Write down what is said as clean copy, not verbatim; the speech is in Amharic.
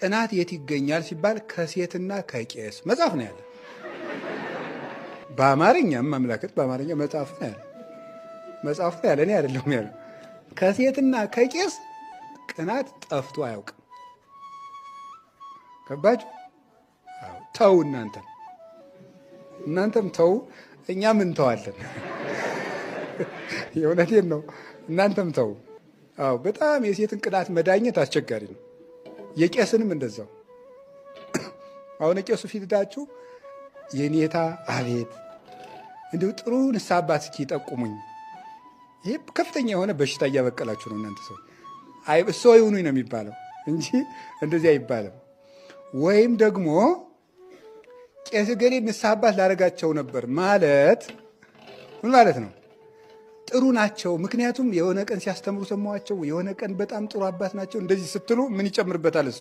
ቅናት የት ይገኛል ሲባል ከሴትና ከቄስ መጽሐፍ ነው ያለ። በአማርኛም አምላክት በአማርኛ መጽሐፍ ነው ያለ። መጽሐፍ ነው ያለ፣ እኔ አይደለሁም ያለው። ከሴትና ከቄስ ቅናት ጠፍቶ አያውቅም። ገባችሁ? ተው፣ እናንተም እናንተም ተው፣ እኛም እንተዋለን። የእውነቴን ነው። እናንተም ተው። አዎ በጣም የሴትን ቅናት መዳኘት አስቸጋሪ ነው። የቄስንም እንደዛው። አሁን ቄሱ ፊት ሄዳችሁ የኔታ አቤት እንዲሁ ጥሩ ንስሐ አባት እስኪ ጠቁሙኝ። ይሄ ከፍተኛ የሆነ በሽታ እያበቀላችሁ ነው እናንተ ሰው። አይ እሶ ይሁኑኝ ነው የሚባለው እንጂ እንደዚህ አይባልም። ወይም ደግሞ ቄስ ገሌ ንስሐ አባት ላደርጋቸው ነበር ማለት ምን ማለት ነው? ጥሩ ናቸው፣ ምክንያቱም የሆነ ቀን ሲያስተምሩ ሰማኋቸው፣ የሆነ ቀን በጣም ጥሩ አባት ናቸው። እንደዚህ ስትሉ ምን ይጨምርበታል?